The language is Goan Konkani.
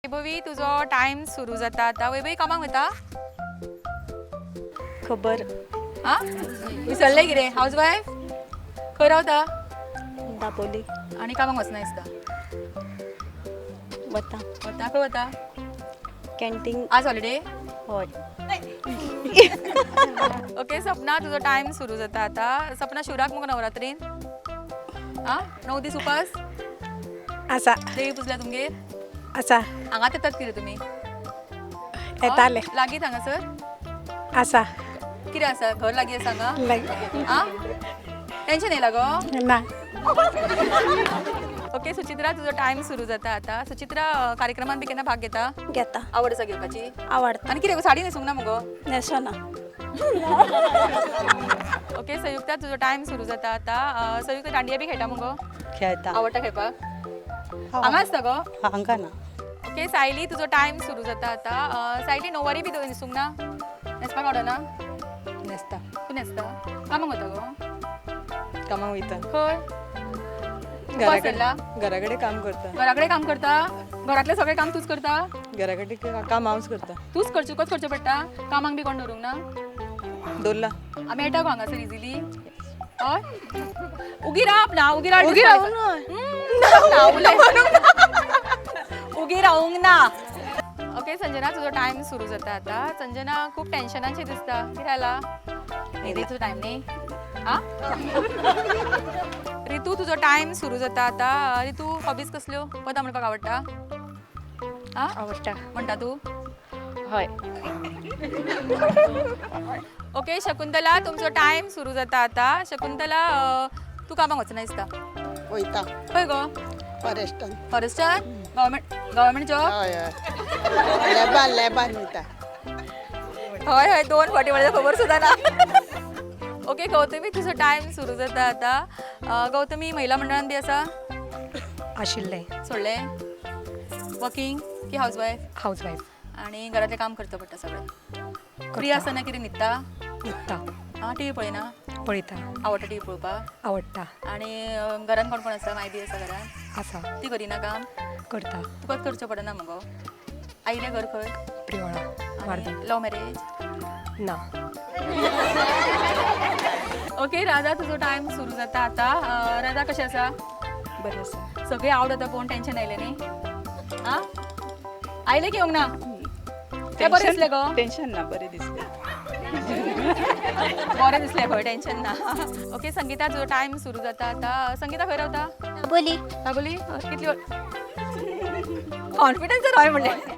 वैभवी, तुजो टायम सुरू जाता आतां. वैभवी, कामाक वता? खबर. आं, विसरलें कितें? हावज वायफ, खंय रावता? दाबोली. आनी कामाक वचना दिसता? वता. वता? खंय वता? कॅन्टीन. आज हॉलिडे? हय. ओके सपना, तुजो टायम सुरू जाता आतां. सपना, शिवराक मुगो नवरात्रीन? आं, 9 दीस उपास? आसा. देवी पुजल्या तुमगेर? आसा. हांगात येतात कितें तुमी? येताले. लागींच हांगासर? आसा. कितें आसा, घर लागीं आसा हांगा? लागी. आं, टेन्शन येयला गो? ना. ओके सुचित्रा, तुजो टायम सुरू जाता आतां. सुचित्रा, कार्यक्रमान बी केन्ना भाग घेता? घेता. आवड आसा घेवपाची? आवडटा. आनी कितें गो, साडी न्हेसूंक ना मुगो? न्हेसना. ओके संयुक्ता, तुजो टायम सुरू जाता आतां. संयुक्ता, दांडिया बी खेळटा मुगो? खेळटा. आवडटा खेळपाक? हांगा आसता गो? हांगा ना. ओके सायली, तुजो टायम सुरू जाता आतां. सायली, णववारी बी न्हेसूंक ना? न्हेसपाक आवडना? न्हेसता. तूं न्हेसता? कामाक वता गो? कामाक वयता. खंय? उपास धरला? घरा कडेन काम करता. घरा कडेन काम करता? घरातलें सगळें काम तूंच करता? घरा कडेन काम हांवच करता. तूंच करचें, तुकाच करचें पडटा? कामाक बी कोण दवरूंक ना? दवरला. मेळटा गो हांगासर इजिली? हय, उगी रावप ना, उगी राव. उगी रावूंक ना. उगी रावूंक ना. ओके संजना, तुजो टायम सुरू जाता आतां. संजना, खूब टेन्शनाचें दिसता, कितें जाला? न्हिदेचो टायम न्ही? आं रितू, तुजो टायम सुरू जाता आतां. रितू, हॉबीज कसल्यो? पदां म्हणपाक आवडटा? आं? आवडटा. म्हणटा तूं? हय. ओके शकुंतला, तुमचो टायम सुरू जाता आतां. शकुंतला, तूं कामाक वचना दिसता? वयता. खंय गो? फॉरेस्टान. फॉरेस्टान? Government job? हय हय, लॅबान लॅबान वयता. हय हय, दोन फाटी म्हणल्यार खबर सुद्दां ना. ओके गौतमी, तुजो टायम सुरू जाता आतां. गौतमी, महिला मंडळान बी आसा? आशिल्लें. सोडलें? वर्किंग की हावज वायफ? House wife. आनी घरांतलें काम करचें पडटा सगळें? फ्री आसतना कितें, न्हिदता? न्हिदता. आं, टीव्ही पळयना? पळयता. आवडटा टीव्ही पळोवपाक? आवडटा. आनी घरान कोण कोण आसा? माय बी आसा घरान? आसा. ती करिना काम? करता. तुकाच करचें पडना मगो? आयलें घर खंय? प्रियोळा, वार्दे. Love marriage? ना. ओके राधा, तुजो टायम सुरू जाता आतां. राधा, कशें आसा? बरें आसा. सगळें आवड आतां पळोवन टेन्शन आयलें न्ही? आं, आयलें की येवंक ना? तें बरें दिसलें गो? टेन्शन ना, बरें दिसलें. बरें दिसलें खंय, टेन्शन ना. ओके संगीता, तुजो टायम सुरू जाता आतां. संगीता, खंय रावता? दाबोली. दाबोली? कितली कॉन्फिडन्स हय म्हणलें.